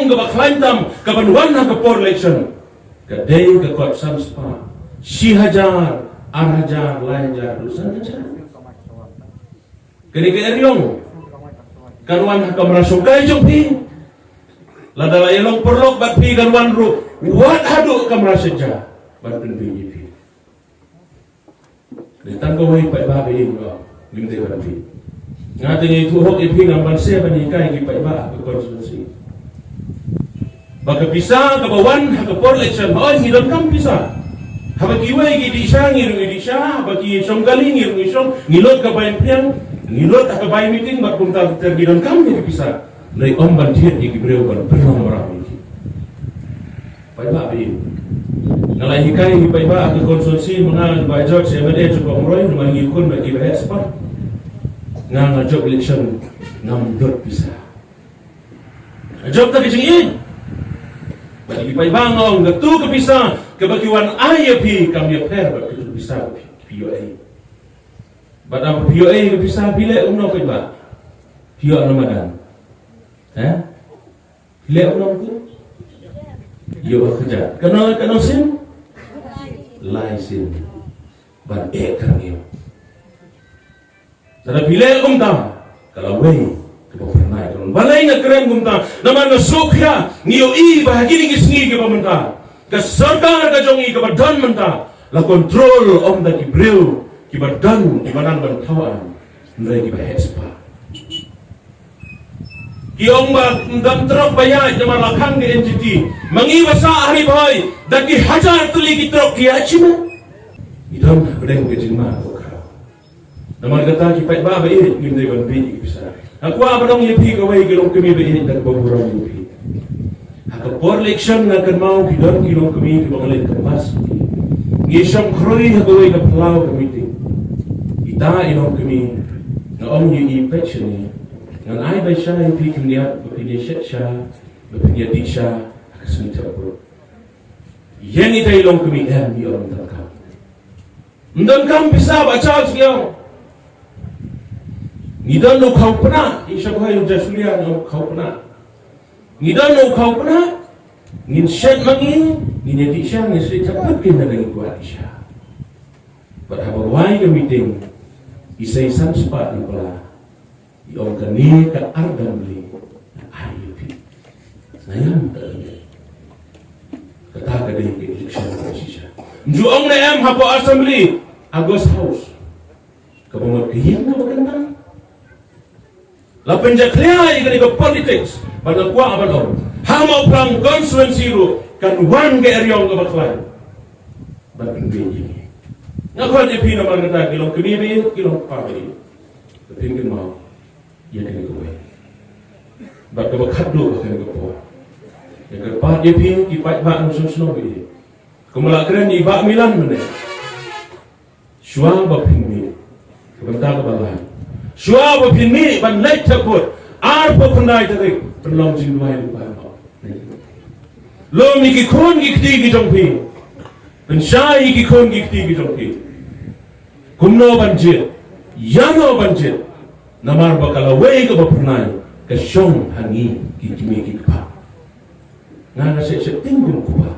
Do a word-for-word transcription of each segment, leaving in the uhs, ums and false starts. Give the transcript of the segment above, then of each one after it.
kaba khlaiñ tam kaban wan ha ka por election ka dei ka kot san spah, shi hajar, ar hajar, lai hajar, haduh san hajar. Kane ka eriong kan wan ha kamra shongkai jong phi. Lada la ïalong paralok bad phi kan wan ruh wat haduh kamra sha ja ban pynbeit ïa phi. Dei tang kawei paidbah ba ïeit, ngim dei ban phi. Nga te ngi tuh hok ïa phi, ngam banse ban hikai ki paidbah ha ka constituency ba ka pisa kaba wan ha ka por election, hooid ngi donkam pisa. Haba kiwei ki dih sha ngi ruh ngi dih sha, haba ki shong kali ngi ruh ngi shong, ngi lut ka bai pyrshang, ngi lut ha ka bai meeting, bad kumta ter ngi donkam ïa ki pisa. Hynrei ym ban thied ïa ki briew ban pynlong mraw ïa ki paidbah ba ïeit. Nga la hikai ïa ki paidbah ha ka constituency, ma nga Bah George M L A jong ka Umroi, ma ngi khun ba ki ba heh spah. Nga nga jop election ngam dot pisa. Jop ta ka jingïeit. Bad ki paidbah nga ong katu ka pisa kaba ki wan ai ïa phi kam ïapher bad katu ka pisa ba phi ïoh ei. Bad haba phi ïoh ei ka pisa phi leh kumno paidbah? Phi ïoh na madan. Eh? Phi leh kumno tu? Ïoh kajat. Kano kano sien? Lai sien. Ban eh kyrngiew. Lada phi leh kumta, ka lawei kaba phyrnai. Balei nga kren kumta? Namar nga sngewkhia, ngi ïohi ba ha kine ki sngi kiba mynta ka sorkar ka jong ngi kaba don mynta la control ym da ki briew kiba don kiba nang ban thaw aiñ, hynrei kiba heh spah. Ki ong ba ym don trok ba ïaid namar la khang ka N G T. Ma ngi ba sah ha Ri Bhoi da ki hajar tylli ki trok ki ïaid shim. Ngi don hapdeng ka jingma ka khraw. Namar kata ki paidbah ba ïeit ngim dei ban bit ïa ki pisa. Nga kwah ban ong ïa phi kawei ki longkmie ba ïeit da kaba burom ïa phi. Ha ka por election nga kynmaw ki don ki longkmie kiba nga leit kyrpad. Ngi shong khroi ha kawei ka phyllaw ka meeting. Kita i longkmie nga ong ïa i peit shane. Ngan ai bai sha ïa phi khyndiat ba phin ïa shet sha ba phin ïa dih sha ha ka sngi Thep Vote. Ïa ngi dei longkmie em, ïa ong ym donkam. Ym donkam pisa Bah Charles, ïa ong. Ngi don u khaw pnah, i sha bhai u Jasulia u khaw pnah. Ngi don u khaw pnah, ngin shet ma ngi, ngin ïa dih sha, ngin shet sha pat kin da ngi kwah dih sha. Bad haba wai ka meeting, i sei san spah na pla. I ong kane ka ar dam le ai ïa phi. Nga ïam ta lane. Kata ka dei ka election ka shisha. Nju ong ne em hapoh assembly, August House. Kaba mut ka ïing na ba kynta. La pynjakhlia ïa kane ka politics. Ban la kwah ban ong ha Mawphlang constituency ruh kan wan ka eriong kaba khlaiñ. Ban pynbeit ïa ngi. Nga khot ïa phi namar kata ki longkmie ba ïeit, ki longkpa ba ïeit. Ba phin kynmaw ïa kane kawei. Bad kaba khatduh ha kane ka por, nga kyrpad ïa phi ki paidbah nongshong shnong ba ïeit. Kumba la kren i Bah Milan mynne. Shuwa ba phin mih, ka bynta kaba lai. Shuwa ba phin mih ban leit thep vote, arphew khyndai tarik, pynlong jingduwai lyngba. Lum ïa ki khun ki kti ki jong phi. Pynshai ïa ki khun ki kti ki jong phi. Kumno ban jied, ïano ban jied. Namar ba ka lawei kaba phyrnai ka shong ha ngi ki kmie ki kpa. Nga nga shet shet ting kum u kpa.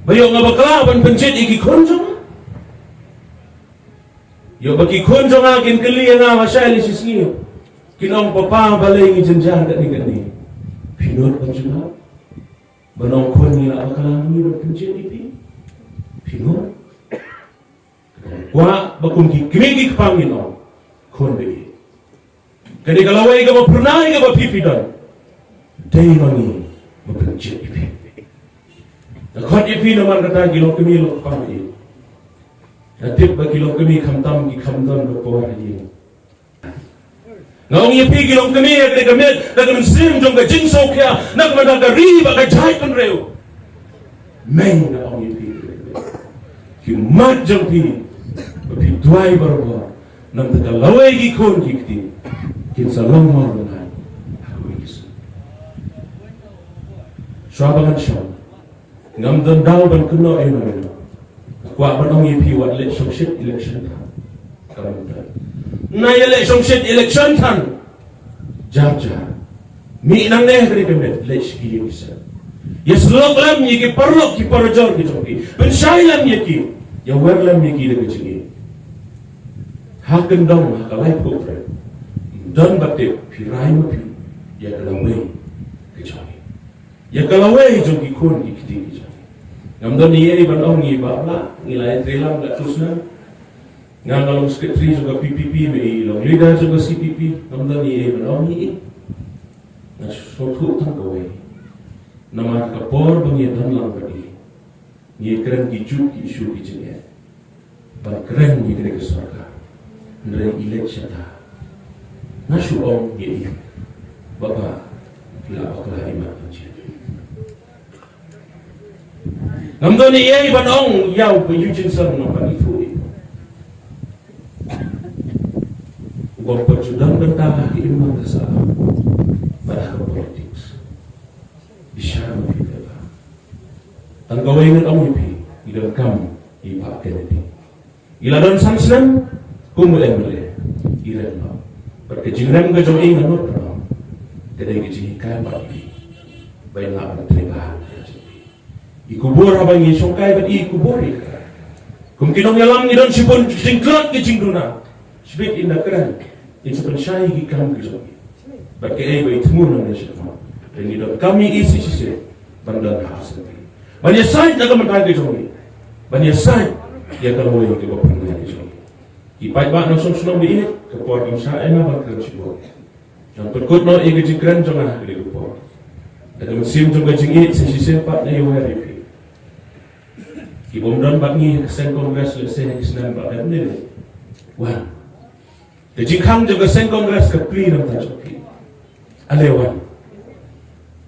Ba ïoh nga bakla ban pynjied ïa ki khun jong nga. Ïoh ba ki khun jong nga kin kylli ïa nga lashai lashisngi. Kin ong, "Papa, balei ngi jynjar katne katne?" Phi nud ban jynjar? Ban ong khun ngi la bakla ngi ban pynjied ïa phi? Phi nud? Kwah ba kum ki kmie ki kpa ngin ong, khun ba ïeit. Ka dei ka lawei kaba phyrnai kaba phi phi don. Dei ma ngi ba pynjied ïa phi. Nga khot ïa phi namar kata ki longkmie longkpa ba ïeit. Nga tip ba ki longkmie khamtam ki kham don ka por ha ïing. Nga ong ïa phi ki longkmie, ha kane ka miet, na ka mynsiem jong ka jingsngewkhia, na ka bynta ka ri bad ka jaitbynriew. Mei nga ong ïa phi, ki mat jong phi, ba phi duwai barabor, namar ka lawei ki khun ki kti kin sa long mawlynnai ha kawei ka sien. Shuwa ba ngan shong, ngam don daw ban kynnoh ïano ïano. Kwah ban ong ïa phi, wat leh shongshit election than. Ka bynta na ïa leh shongshit election than, jar jar. Mih nangne ha kane ka met, leit sha ki ïing ki sem. Ïasyllok lem ïa ki paralok ki parajor ki jong phi. Pynshai lem ïa ki. Ïawer lem ïa ki da ka jingïeit. Ha kyndong ha ka laiphew tarik. Don ba tip phi rai ma phi ïa ka lawei ka jong ngi. Ïa ka lawei jong ki khun ki kti ki jong ngi. Ngam don ei ei ban ong ïa i Bah Blah, ngi la ïatrei lang katto katne snem. Nga nga long secretary jong ka P P P, me i long leader jong ka C P P, ngam don ei ei ban ong ïa i. Nga sngewthuh tang kawei. Namar ka por ba ngi ïadon lang bad i, ngi kren ki juk ki issue ki jingeh. Ban kren ïa kane ka sorkar. Hynrei i leit shata. Nga shu ong ïa i. Baba, la bakla i mat jong i. Ngam don ei ei ban ong ïa u Bah Eugene Sir, ngam pat ithuh ïa u. U bym pat ju don bynta ha ka imlang ka sahlang. Bad ha ka politics. Bishar ma phi, baba. Tang kawei ngan ong ïa phi, i donkam i Bah Kennedy. I la don san snem kum u M L A, i rem noh. Bad ka jingrem ka jong i nga nud noh. Ka dei ka jinghikai bad i. Ba i lah ban trei bha ka jong i. I kubur haba ngi shongkai bad i kubur i ka. Kum ki nongïalam ngi don shibun jingtlot ki jingduna. Shibit in da kren. In sa pynshai ki kam ki jong i. Bad kaei ba i thmu na ngi sha khmat. Te ngi donkam ïa i shisha shisha ban don ha ka seng. Ban ïasaid na ka bynta ka jong i. Ban ïasaid ïa ka lawei kaba pynlong ka jong i. Ki paidbah nongshong shnong ba ïeit, ka por kam shah ïa nga ban kren shibun. Ngan pynkut noh ïa ka jingkren jong nga ha kane ka por. Da ka mynsiem jong ka jingïeit sa shisien pat nga ïawer ïa phi. Ki bym don bad ngi ha ka seng Congress lehse ha ki snem ba dep ne. Wan. Ka jingkhang jong ka seng Congress ka plie na ka bynta jong phi. Ale wan.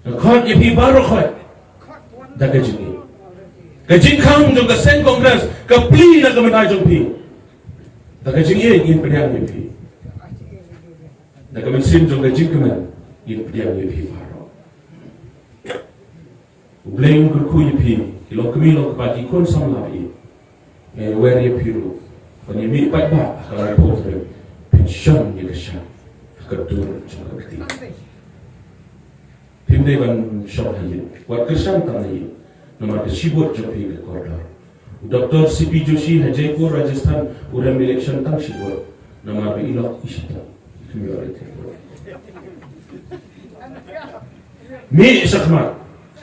Nga khot ïa phi baroh khoit. Da ka jingïeit. Ka jingkhang jong ka seng Congress ka plie na ka bynta jong phi. Da ka jingïeit ngin pdiang ïa phi. Da ka mynsiem jong ka jingkmen ngin pdiang ïa phi baroh. U Blei un kyrkhu ïa phi, ki longkmie longkpa, ki khun samla ba ïeit. Nga ïawer ïa phi ruh ban ïa mih paidbah ha ka laiphew tarik, phin shon ïa ka shang ha ka dur jong ka kti. Phim dei ban shong ha ïing, wat kyrshan tang ha ïing. Namar ka shi vote jong phi ka kordor. U Doctor C P Joshi ha Jaipur, Rajasthan, u rem election tang shi vote. Namar ba i lok i shitom. Mih shakhmat.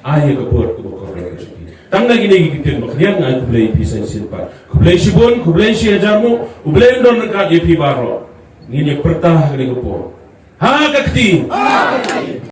Ai ïa ka vote kaba kordor ka jong phi. Tang na kine ki ktien ba khñiang, ai khublei ïa phi sa shisien pat. Khublei shibun, khublei shi hajar nguh, U Blei un don ryngkat ïa phi baroh. Ngin ïa pyrta ha kane ka por. Ha ka kti.